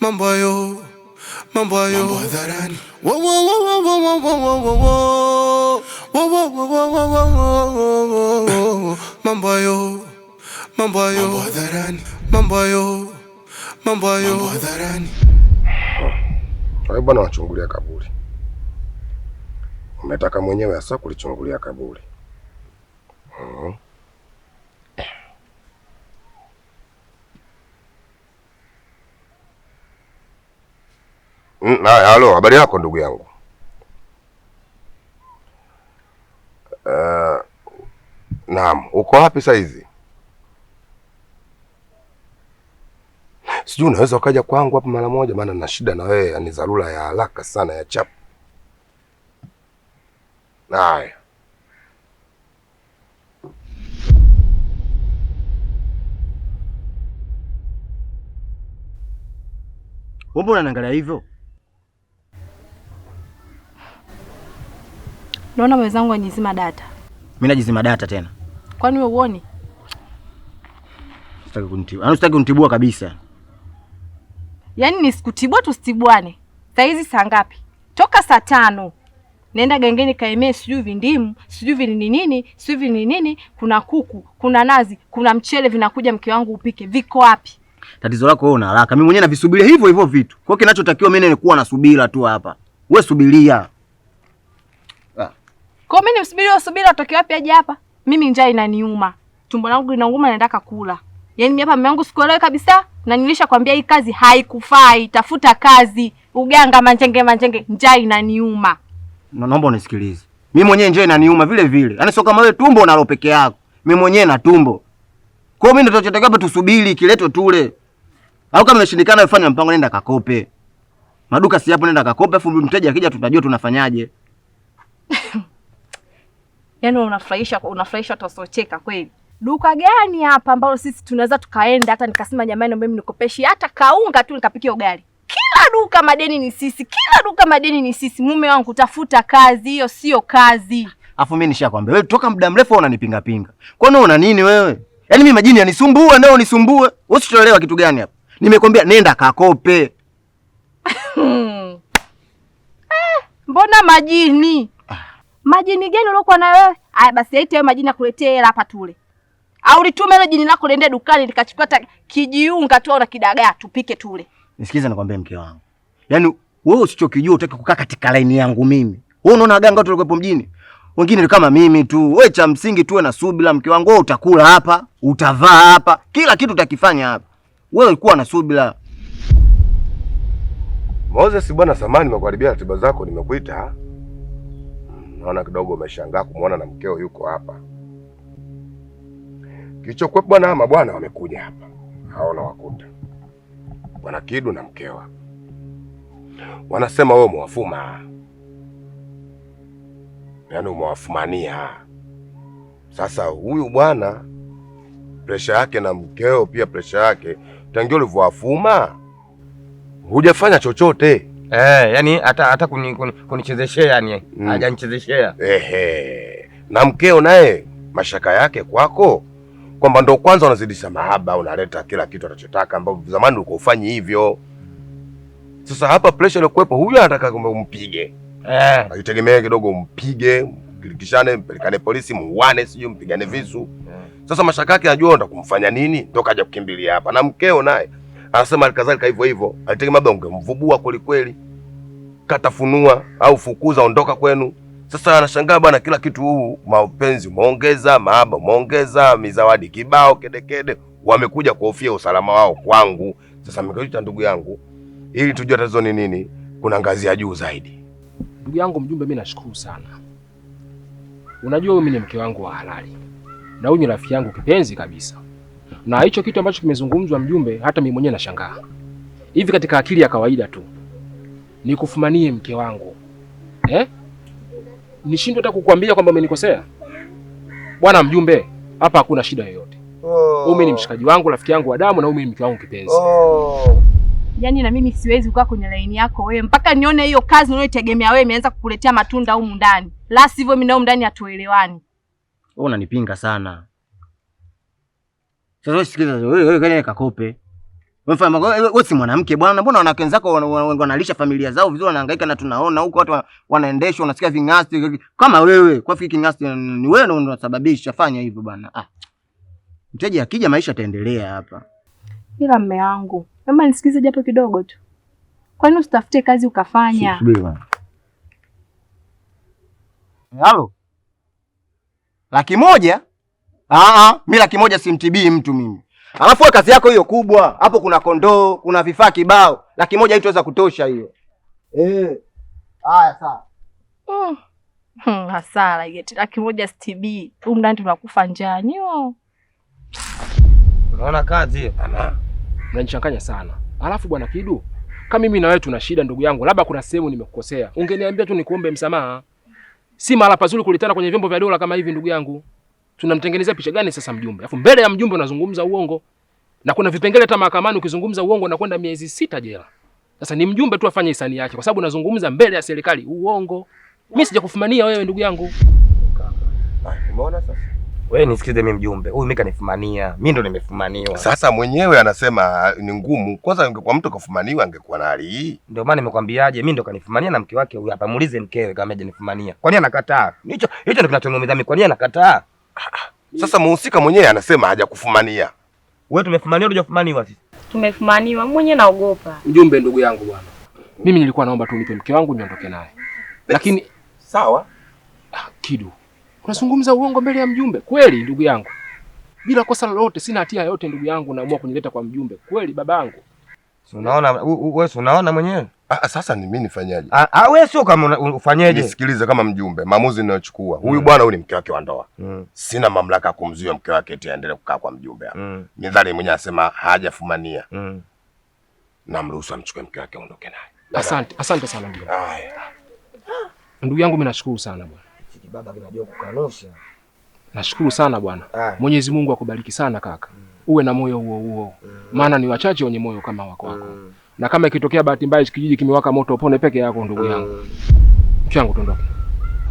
Mambo hayo, mambo hayo hadharani. Wo wo wo wo wo wo wo wo wo. Wo wo wo wo wo wo wo wo. Mambo hayo, mambo hayo hadharani. Mambo hayo, mambo hayo hadharani. Kwa hiyo bwana, wachungulia kaburi. Umetaka mwenyewe hasa kulichungulia kaburi. Haya, halo, habari yako ndugu yangu? Naam, uko wapi saa hizi? Sijui unaweza ukaja kwangu hapa mara moja, maana nina shida na wewe, ni dharura ya haraka sana ya chap. Haya. Wewe mbona unaniangalia hivyo? Naona mwenzangu anjizima data. Mimi najizima data tena. Kwani wewe uone? Sitaki kunitibua. Yaani sitaki kunitibua kabisa. Yaani nisikutibua tusitibuane. Saa hizi saa ngapi? Toka saa 5. Naenda gengeni kaemee sijui vindimu, sijui vinini nini, sijui vinini nini, kuna kuku, kuna nazi, kuna mchele vinakuja mke wangu upike. Viko wapi? Tatizo lako wewe una haraka. Mimi mwenyewe navisubiria hivyo hivyo vitu. Kwa hiyo kinachotakiwa mimi ni kuwa na subira tu hapa. Wewe subiria. Kwa mimi nimsubirie subira atoke wapi aje hapa? Mimi njaa inaniuma. Tumbo langu linauma nataka kula. Yaani mimi hapa mume wangu sikuelewi kabisa na nilishakwambia hii kazi haikufai. Tafuta kazi. Uganga manjenge manjenge, njaa inaniuma. Na naomba unisikilize. Mimi mwenyewe njaa inaniuma vile vile. Yaani sio kama wewe tumbo unalo peke yako. Mimi mwenyewe na tumbo. Kwa hiyo mimi ndio tunachotakiwa hapa tusubiri kiletwe tule. Au kama imeshindikana wewe fanya mpango nenda kakope. Maduka si hapo, nenda kakope afu mteja akija tutajua tunafanyaje. Yaani unafurahisha, unafurahisha watu wasiocheka kweli. Duka gani hapa ambalo sisi tunaweza tukaenda hata nikasema jamani mimi nikopeshi hata kaunga tu nikapikia ugali. Kila duka madeni ni sisi, kila duka madeni ni sisi. Mume wangu tafuta kazi, hiyo sio kazi. Afu mimi nishakwambia wewe toka muda mrefu unanipinga pinga. Kwani una nini wewe? Yaani mimi majini yanisumbua ndio unisumbue. Wewe usitoelewa kitu gani hapa? Nimekwambia nenda kakope. Mbona majini? Majini gani uliokuwa nayo wewe? Aya basi aite wewe majini akuletee hela hapa tule. Au litume ile jini lako liende dukani likachukua hata kijiunga tu au na kidagaa tupike tule. Nisikize nakwambia mke wangu. Yaani wewe usichokijua utaki kukaa katika line yangu mimi. Wewe unaona waganga watu walikuwepo mjini? Wengine ni kama mimi tu. Wewe cha msingi tuwe na subira mke wangu. Wewe utakula hapa, utavaa hapa, kila kitu utakifanya hapa. Wewe kuwa na subira. Moses bwana, samahani nimekuharibia ratiba zako, nimekuita. Naona kidogo umeshangaa kumuona na mkeo yuko hapa. Kilichokuwepo bwana, ama bwana wamekuja hapa. Haona wakuta. Bwana Kidu na mkeo hapa. Wanasema wewe umewafuma. Yaani umewafumania. Sasa huyu bwana pressure yake na mkeo pia pressure yake, tangia ulivyowafuma hujafanya chochote. Yani hata kunichezeshea yani hajanichezeshea. Ehe. Na mkeo naye mashaka yake kwako kwamba ndo kwanza unazidisha mahaba, unaleta kila kitu anachotaka ambapo zamani ulikuwa ufanyi hivyo. Sasa hapa pressure iliyokuwepo, huyu anataka kwamba umpige. Ajitegemee kidogo, umpige, mkilikishane, mpelekane polisi, muuane, sijui mpigane visu. Sasa mashaka yake anajua unataka kumfanya nini, ndo kaja kukimbilia hapa. Na mkeo naye anasema alikadhalika hivyo hivyo. Alitegemea labda ungemvubua kweli kweli, katafunua au fukuza, ondoka kwenu. Sasa anashangaa bwana, kila kitu huu mapenzi umeongeza, mahaba umeongeza, mizawadi kibao kedekede, wamekuja kuhofia usalama wao kwangu. Sasa nimekuita ndugu yangu ili tujue tatizo ni nini, kuna ngazi ya juu zaidi. Ndugu yangu mjumbe, mimi nashukuru sana. Unajua mimi ni mke wangu wa halali na huyu ni rafiki yangu kipenzi kabisa. Na hicho kitu ambacho kimezungumzwa mjumbe, hata mimi mwenyewe nashangaa. Hivi katika akili ya kawaida tu nikufumanie mke wangu, Nishindwe hata kukuambia kwamba umenikosea? Bwana mjumbe, hapa hakuna shida yoyote. Huyu ni mshikaji wangu, rafiki yangu wa damu, na huyu ni mke wangu kipenzi. Yaani na mimi siwezi kukaa kwenye line yako wewe mpaka nione hiyo kazi unayoitegemea wewe imeanza kukuletea matunda humu ndani. La sivyo mimi na humu ndani hatuelewani. Wewe unanipinga sana. Sasa wewe sikiliza, wewe kakope. Wewe si mwanamke bwana, mbona wanawake wenzako wanalisha familia zao vizuri, wanahangaika na tunaona huko watu wanaendeshwa, unasikia ving'asti kama wewe. Kwa fikiri king'asti ni wewe ndio unasababisha, fanya hivyo bwana. Ah. Mteja akija maisha yataendelea hapa. Ila mme wangu, naomba nisikize japo kidogo tu. Kwa nini usitafute kazi ukafanya? Subiri bwana. Halo. 100,000? Ah, mimi 100,000 simtibii mtu mimi. Alafu kazi yako hiyo kubwa, hapo kuna kondoo, kuna vifaa kibao. 100,000 haitoweza kutosha hiyo. Haya sawa. Hasara eti 100,000 STB. Huyu ndani tunakufa njaa nyo. Unaona kazi hiyo? Unanichanganya sana. Alafu bwana Kidu, kama mimi na wewe tuna shida ndugu yangu, labda kuna sehemu nimekukosea, ungeniambia tu nikuombe msamaha. Si mara pazuri kulitana kwenye vyombo vya dola kama hivi ndugu yangu. Tunamtengenezea picha gani sasa mjumbe? Alafu mbele ya mjumbe unazungumza uongo. Na kuna vipengele hata mahakamani ukizungumza uongo unakwenda miezi 6 jela. Sasa ni mjumbe tu afanye hisani yake kwa sababu unazungumza mbele ya serikali uongo. Mimi sijakufumania wewe ndugu yangu. Umeona sasa? Wewe nisikize mimi mjumbe. Huyu mimi kanifumania. Mimi ndo nimefumaniwa. Sasa mwenyewe anasema ni ngumu. Kwanza kwa mtu kafumaniwa angekuwa na hali hii. Ndio maana nimekwambiaje, mimi ndo kanifumania na mke wake huyu hapa. Muulize mkewe kama hajanifumania. Kwa nini anakataa? Hicho ndio kinachoniumiza mimi. Kwa nini anakataa? Sasa muhusika mwenyewe anasema hajakufumania. Wewe tumefumaniwa, hujafumaniwa sisi? Tumefumaniwa, mwenyewe naogopa. Mjumbe ndugu yangu bwana. Mimi nilikuwa naomba tu nipe mke wangu niondoke naye. Lakini sawa. Kidu, unazungumza uongo mbele ya mjumbe kweli ndugu yangu? Bila kosa lolote, sina hatia yoyote ndugu yangu, naamua kunileta kwa mjumbe kweli babangu? Si unaona wewe, si unaona mwenyewe? Sasa ni mimi nifanyaje? Wewe sio kama ufanyeje? Nisikilize kama mjumbe, maamuzi ninayochukua. Huyu bwana huyu ni mke wake wa ndoa. Sina mamlaka ya kumzuia mke wake eti aendelee kukaa kwa mjumbe hapa. Midhali mwenyewe anasema hajafumania. Namruhusu amchukue mke wake aondoke naye. Asante, asante sana mjumbe. Ndugu yangu mimi nashukuru sana bwana. Baba kinajua kukanusha. Nashukuru sana bwana. Mwenyezi Mungu akubariki sana kaka. Uwe na moyo huo huo. Maana ni wachache wenye moyo kama wako wako. Na kama ikitokea bahati mbaya kijiji kimewaka moto, upone peke yako ndugu yangu. Mke wangu tuondoke.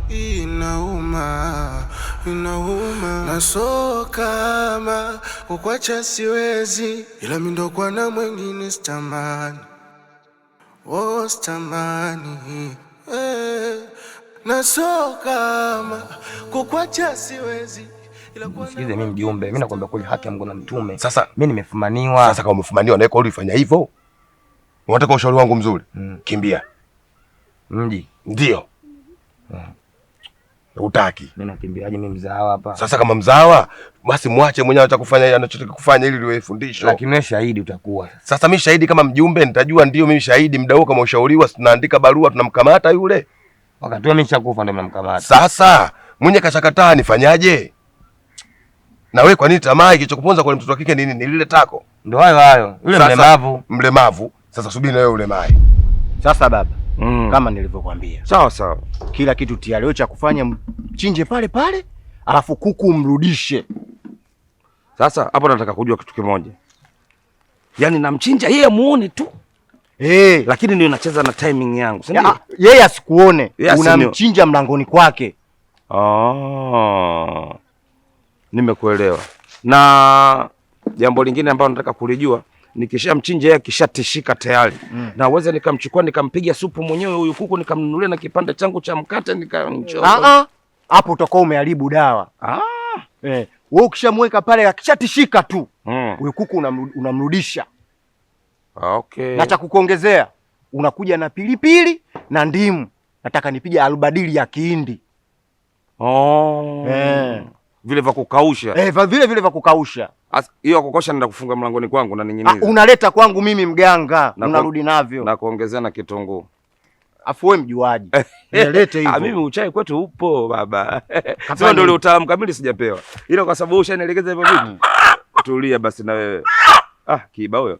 Inauma, inauma. Na so kama kukuacha siwezi, ila mimi ndo kwa na mwingine sitamani. Oh, sitamani. Na so kama kukuacha siwezi. Msikize mimi mjumbe, mimi nakwambia kweli, haki ya Mungu na mtume. Sasa mimi nimefumaniwa. Sasa kama umefumaniwa na wewe ulifanya hivyo? Unataka ushauri wangu mzuri? Kimbia. Mji. Ndio. Hutaki. Mimi nakimbiaje mimi mzawa hapa? Sasa kama mzawa, basi muache mwenyewe atakufanya anachotaka kufanya ili liwe fundisho. Lakini wewe shahidi utakuwa. Sasa mimi shahidi kama mjumbe nitajua, ndio mimi shahidi muda huo kama ushauriwa, tunaandika barua tunamkamata yule. Wakati mimi nishakufa ndio mnamkamata. Sasa mwenye kashakataa nifanyaje? Na wewe kwa nini tamaa ikichokuponza kwa mtoto wa kike nini? Ni lile tako. Ndio hayo hayo. Yule mlemavu. Mlemavu. Sasa subiri na wewe ulemae. Sasa baba, kama nilivyokuambia. Sawa sawa. Kila kitu tayari, wewe cha kufanya mchinje pale pale, alafu kuku mrudishe. Sasa hapo nataka kujua kitu kimoja. Yaani namchinja yeye muone tu. Lakini ndio nacheza na timing yangu, si ndio? Yeye asikuone. Unamchinja mlangoni kwake. Nimekuelewa. Na jambo lingine ambalo nataka kulijua, nikishamchinja yeye akishatishika tayari, na uweze nikamchukua nikampiga supu mwenyewe huyu kuku, nikamnunulia na kipande changu cha mkate nikamchoma. Hapo utakuwa umeharibu dawa. Wewe ukishamweka pale akishatishika tu, huyu kuku unamrudisha. Okay. Na cha kukuongezea, unakuja na pilipili na ndimu. Nataka nipige alubadili ya Kihindi. Vile vya kukausha. Vile vile vya kukausha. Hiyo kukausha nenda kufunga mlangoni kwangu na ning'iniza. Unaleta kwangu mimi mganga, unarudi navyo. Na kuongezea na kitunguu. Afu wewe mjuaji. Nilete hivyo. Mimi uchai kwetu upo baba. Sio ndio ule utaalamu kamili sijapewa. Ila kwa sababu ushanielekeza hivyo vitu. Tulia basi na wewe. Kiba huyo.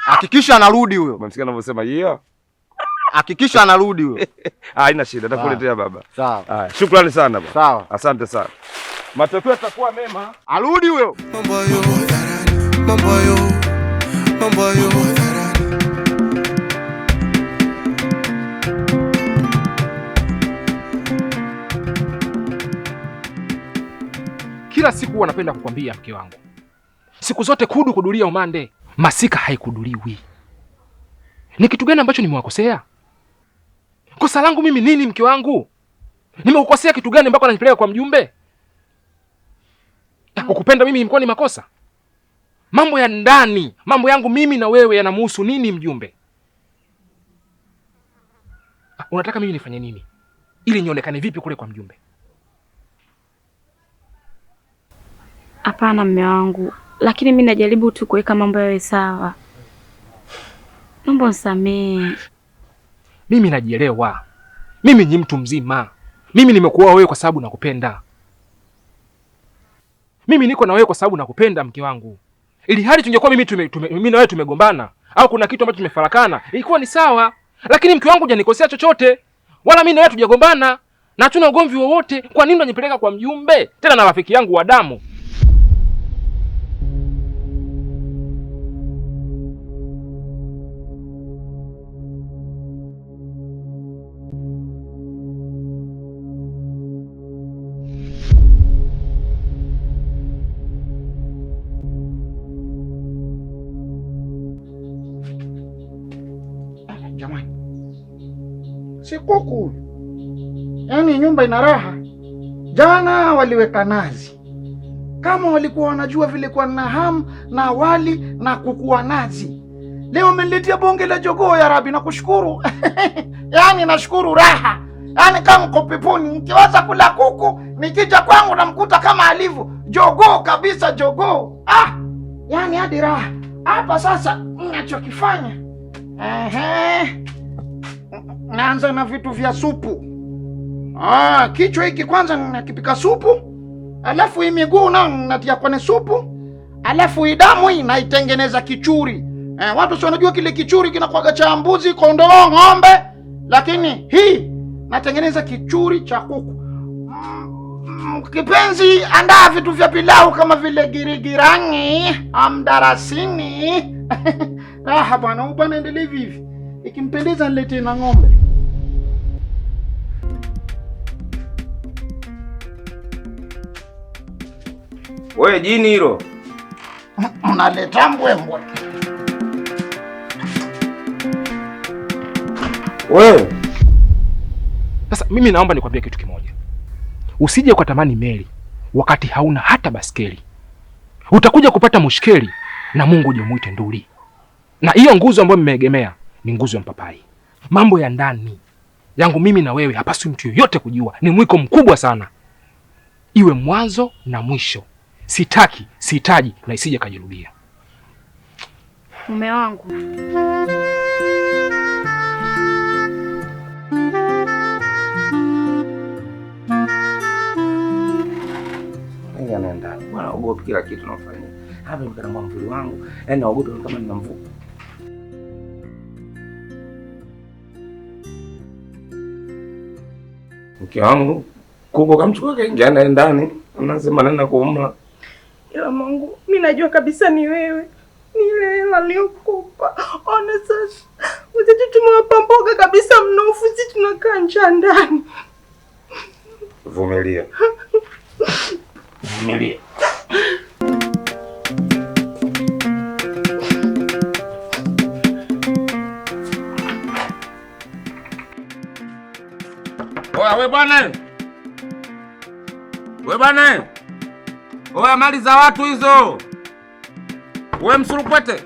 Hakikisha anarudi huyo. Umemsikia anavyosema hiyo? Hakikisha anarudi huyo. Haina shida, nitakuletea baba. Sawa. Shukrani sana baba. Sawa. Asante sana. Matokeo yatakuwa mema. Arudi huyo. Mambo yo, mambo yo, mambo yo. Kila siku huwa napenda kukwambia mke wangu, siku zote kudu kudulia umande. Masika haikuduliwi. Ni kitu gani ambacho nimewakosea? Kosa langu mimi nini, mke wangu? Nimekukosea kitu gani mpaka unanipeleka kwa mjumbe? Na kukupenda mimi imekuwa ni makosa? Mambo ya ndani, mambo yangu mimi na wewe yanamuhusu nini mjumbe? Unataka mimi nifanye nini ili nionekane vipi kule kwa mjumbe? Hapana mme wangu, lakini mimi najaribu tu kuweka mambo yawe sawa. Naomba unisamehe. Mimi najielewa. Mimi ni mtu mzima. Mimi nimekuoa wewe kwa sababu nakupenda. Mimi niko na wewe kwa sababu nakupenda mke wangu. Ili hali tungekuwa mimi mimi na wewe tumegombana au kuna kitu ambacho tumefarakana, ilikuwa ni sawa. Lakini mke wangu hujanikosea chochote. Wala mimi na wewe tujagombana na hatuna ugomvi wowote. Kwa nini unanipeleka kwa mjumbe tena na rafiki yangu wa damu? Jamani, si kuku, yaani nyumba ina raha. Jana waliweka nazi, kama walikuwa wanajua vile kwa na hamu na wali na kuku wa nazi. Leo wameniletea bonge la jogoo. Ya Rabi, nakushukuru. Yaani nashukuru raha, yaani kama mko peponi. Nikiwaza kula kuku, nikija kwangu namkuta kama alivyo jogoo kabisa, jogoo. Yaani hadi raha hapa. Sasa ninachokifanya, naanza na vitu vya supu. Kichwa hiki kwanza nakipika supu, alafu hii miguu nayo natia kwenye supu, alafu hii damu hii naitengeneza kichuri. Watu si wanajua kile kichuri kinakuwaga cha mbuzi, kondoo, ng'ombe, lakini hii natengeneza kichuri cha kuku. Kipenzi, andaa vitu vya pilau kama vile girigirangi, amdarasini. Raha bwana, huyu bwana endelee hivi hivi. Ikimpendeza niletee na ng'ombe. Wewe jini hilo. Unaleta mbwembwe. Wewe. Sasa mimi naomba nikwambie kitu kimoja. Usije ukatamani meli wakati hauna hata baskeli. Utakuja kupata mushkeli na Mungu uje muite nduli. Na hiyo nguzo ambayo mmeegemea ni nguzo ya mpapai. Mambo ya ndani yangu mimi na wewe hapaswi mtu yoyote kujua. Ni mwiko mkubwa sana. Iwe mwanzo na mwisho. Sitaki, sihitaji na isije kajirudia. Mume wangu. Anaenda. Bwana ogopi kila kitu nafanya. Hapa nimekana mwamvuli wangu. Yaani naogopa kama nina mvua. Mke wangu kuku kamchukua kaingia naye ndani. Anasema nenda kuumla. Ila Mungu, mimi najua kabisa ni wewe. Ni ile hela niliyokupa. Ona sasa. Wenzetu tumewapa mboga kabisa mnofu, sisi tunakaa njaa ndani. Vumilia. Vumilia. Oya we bwana. We bwana. Oya mali za watu hizo. We msurupwete.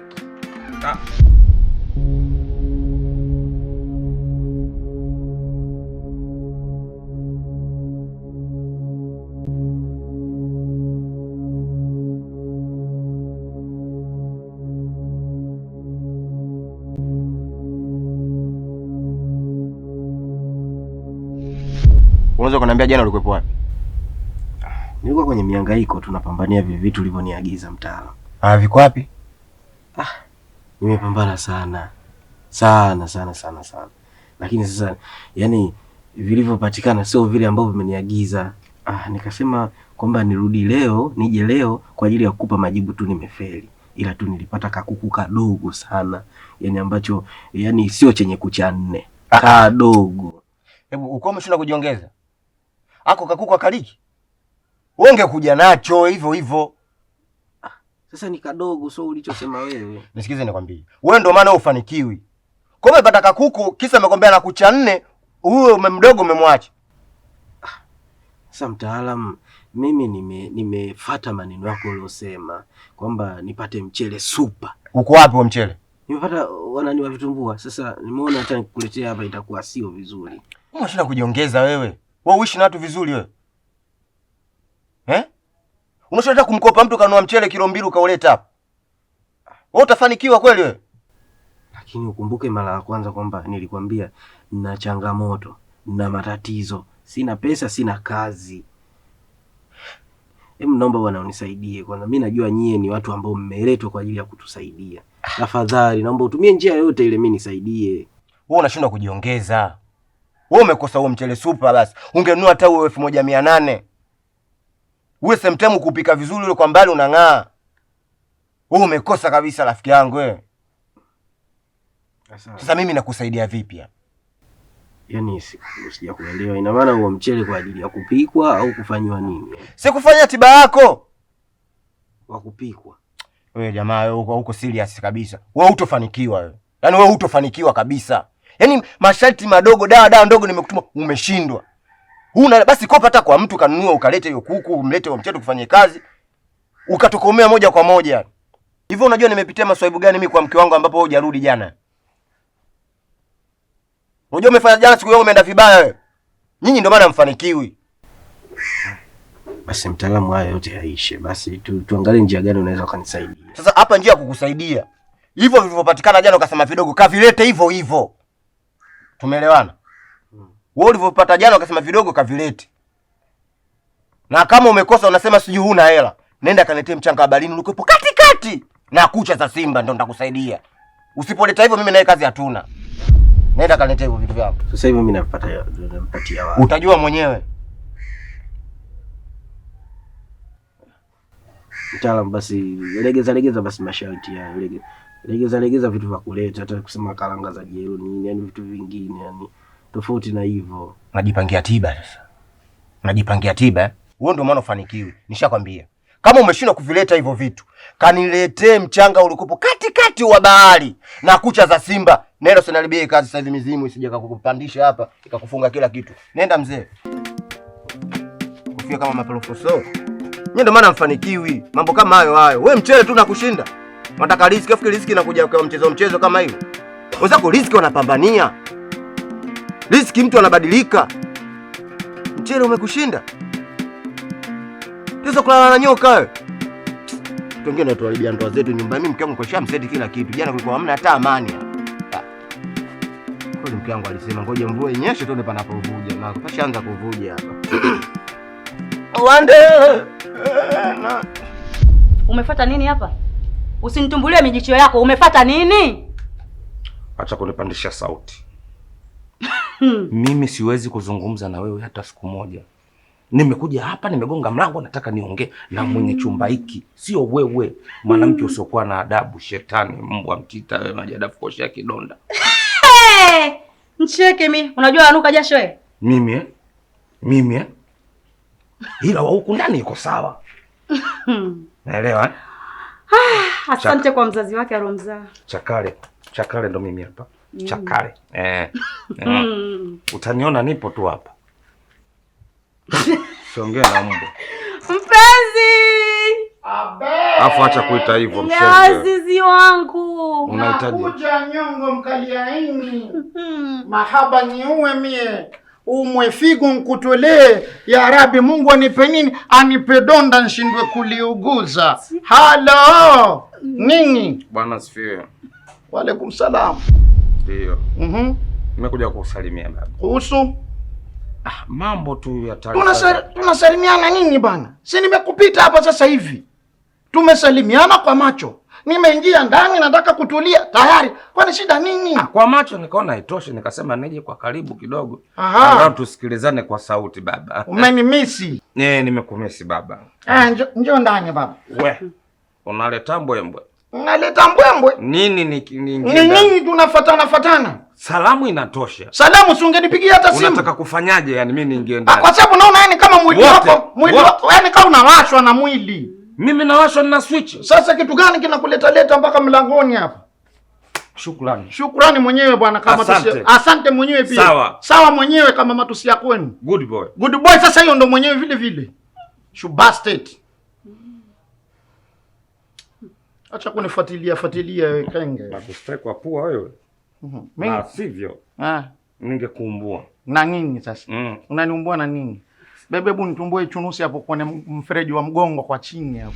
Unaweza kuniambia jana ulikuwepo wapi? Nilikuwa kwenye mihangaiko tunapambania vile vitu ulivyoniagiza mtaalamu. Viko wapi? Nimepambana sana. Sana sana sana sana. Lakini sasa yani vilivyopatikana sio vile ambavyo umeniagiza. Nikasema kwamba nirudi leo, nije leo kwa ajili ya kukupa majibu tu nimefeli. Ila tu nilipata kakuku kadogo sana. Yani ambacho yani sio chenye kucha nne. Kadogo. Hebu uko umeshinda kujiongeza. Ako kakuku akaliki. Wewe ungekuja nacho hivyo hivyo. Sasa ni kadogo, so ulichosema wewe. Nisikize nikwambie. Wewe ndio maana ufanikiwi. Kwa hiyo umepata kakuku kisa amekwambia na kucha nne, huyo mdogo umemwacha. Sasa mtaalamu, mimi nimefuata maneno yako uliosema kwamba nipate mchele super. Uko wapi huo mchele? Nimepata wanani wa vitumbua. Sasa nimeona hata nikuletea hapa itakuwa sio vizuri. Unashinda kujiongeza wewe. Wewe uishi na watu vizuri wewe. Eh? Unashinda kumkopa mtu kanunua mchele kilo 2 ukauleta hapa. Wewe utafanikiwa kweli wewe? Lakini ukumbuke mara ya kwanza kwamba nilikwambia nina changamoto, nina matatizo, sina pesa, sina kazi. Hebu naomba bwana unisaidie kwanza. Mimi najua nyie ni watu ambao mmeletwa kwa ajili ya kutusaidia. Tafadhali naomba utumie njia yoyote ile mimi nisaidie. Wewe unashindwa kujiongeza. Wewe umekosa huo mchele super basi. Ungenunua hata huo 1800. Wewe sometime kupika vizuri ule kwa mbali unang'aa. Wewe umekosa kabisa rafiki yangu wewe. Sasa mimi nakusaidia vipi hapa? Yaani sijakuelewa. Ina maana huo mchele kwa ajili ya kupikwa au kufanywa nini? Si kufanya tiba yako. Wa kupikwa. Wewe jamaa wewe uko serious kabisa. Wewe hutofanikiwa wewe. Yaani wewe hutofanikiwa kabisa. Yaani masharti madogo, dawa ndogo nimekutuma umeshindwa. Huna basi kopa hata kwa mtu kanunua ukalete hiyo kuku, umlete huo mchele kufanye kazi. Ukatokomea moja kwa moja. Hivyo unajua nimepitia maswaibu gani mimi kwa mke wangu ambapo wewe hujarudi jana? Unajua umefanya jana siku yangu umeenda vibaya wewe. Nyinyi ndio maana mfanikiwi. Basi mtaalamu, haya yote yaishe. Basi tuangalie njia gani unaweza kunisaidia. Sasa hapa njia ya kukusaidia. Hivyo vilivyopatikana jana ukasema vidogo, kavilete hivyo hivyo. Tumeelewana? Wewe ulivyopata jana ukasema vidogo, kavilete. Na kama umekosa unasema sijui huna hela, nenda kaniletee mchanga wa baharini ulikopo katikati na kucha za simba ndio nitakusaidia. Usipoleta hivyo mimi naye kazi hatuna. Nenda kaniletee hivyo vitu vyako. Sasa hivi mimi nampatia wapi? Utajua mwenyewe. Mtaalamu, basi legeza basi masharti hayo. Legeza vitu vya kuleta, hata kusema karanga za jelo nini, yani vitu vingine yani tofauti na hivyo. Unajipangia tiba sasa. Unajipangia tiba eh? Wewe ndio maana ufanikiwi. Nishakwambia. Kama umeshindwa kuvileta hivyo vitu, kaniletee mchanga ulikopo katikati wa bahari na kucha za simba. Nenda usiniharibie kazi sasa hivi, mizimu isije kukupandisha hapa ikakufunga kila kitu. Nenda mzee. Kofia kama maprofoso. Nyie ndio maana mfanikiwi. Mambo kama hayo hayo. Wewe mchele tu nakushinda. Unataka riziki, afu riziki inakuja kwa mchezo kama hiyo. Wenzako riziki wanapambania. Riziki mtu anabadilika. Mchele umekushinda. Tuweza kulala na nyoka wewe. Wengine tuharibia ndoa zetu nyumbani. Mimi mke wangu kwa mseti kila kitu. Jana kulikuwa hamna hata amani. Kweli mke wangu alisema ngoja mvua inyeshe tuone panapovuja. Na pashaanza kuvuja hapa. Wande. Umefuata nini hapa? Usinitumbulie mijicho yako. Umefuata nini? Acha kunipandisha sauti. Mimi siwezi kuzungumza na wewe hata siku moja. Nimekuja hapa nimegonga mlango, nataka niongee na mwenye chumba hiki, sio wewe mwanamke usiokuwa na adabu, shetani, mbwa mtita wewe, majadafu koshia kidonda. Hey, mcheke mimi. Unajua anuka jasho wewe? Mimi eh? Mimi eh? Ila wa huku ndani iko sawa. Naelewa eh? Asante kwa mzazi wake alomzaa. Chakale ndo mimi hapa. Chakale. Utaniona nipo tu hapa. Siongee na mbwa. Mpenzi. Afu acha kuita hivyo mshenzi. Azizi wangu. Unahitaji kuja nyongo mkaliaini. Mahaba niuwe mie. Umwe figo nkutolee. Ya Rabbi, Mungu anipe nini? Anipe donda nshindwe kuliuguza. Halo. Nini? Bwana asifiwe. Wa alaikum salam. Ndio. Nimekuja kukusalimia baba. Kuhusu mambo tu ya taarifa. Tunasalimiana nini bana? Si nimekupita hapa sasa hivi. Tumesalimiana kwa macho. Nimeingia ndani nataka kutulia tayari. Kwani shida nini? Kwa macho nikaona haitoshi, nikasema nije kwa karibu kidogo. Angalau tusikilizane kwa sauti baba. Umenimisi. Nimekumisi baba. Njoo ndani baba. We. Unaleta mbwembwe. Unaleta mbwembwe? Nini ni nini tunafuatana? Salamu inatosha. Salamu si ungenipigia hata simu. Unataka kufanyaje yani mimi niingie ndani? Kwa sababu naona yani kama mwili wako, mwili wako yani kama unawashwa na mwili. Mimi nawashwa na switch. Sasa kitu gani kinakuleta leta mpaka mlangoni hapa? Shukrani. Shukrani mwenyewe bwana kama Asante. tusi... Asante mwenyewe pia. Sawa. Sawa mwenyewe kama matusi ya kwenu. Good boy. Good boy sasa hiyo ndo mwenyewe vile vile. You bastard. Acha kunifuatilia fuatilia wewe kenge. Nakustrike kwa pua wewe. Mimi Na sivyo ningekuumbua. Na nini sasa? Unaniumbua na nini? Bebe, hebu nitumbue chunusi hapo kwenye mfereji wa mgongo kwa chini hapo.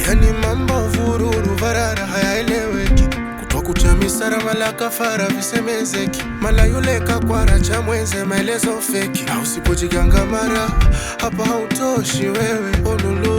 Yani mambo vururu varara hayaeleweki, kutwa kucha misara mala kafara visemezeki, mala yule kakwara cha mwenze maelezo feki, na usipojiganga mara hapa hautoshi wewe ololo.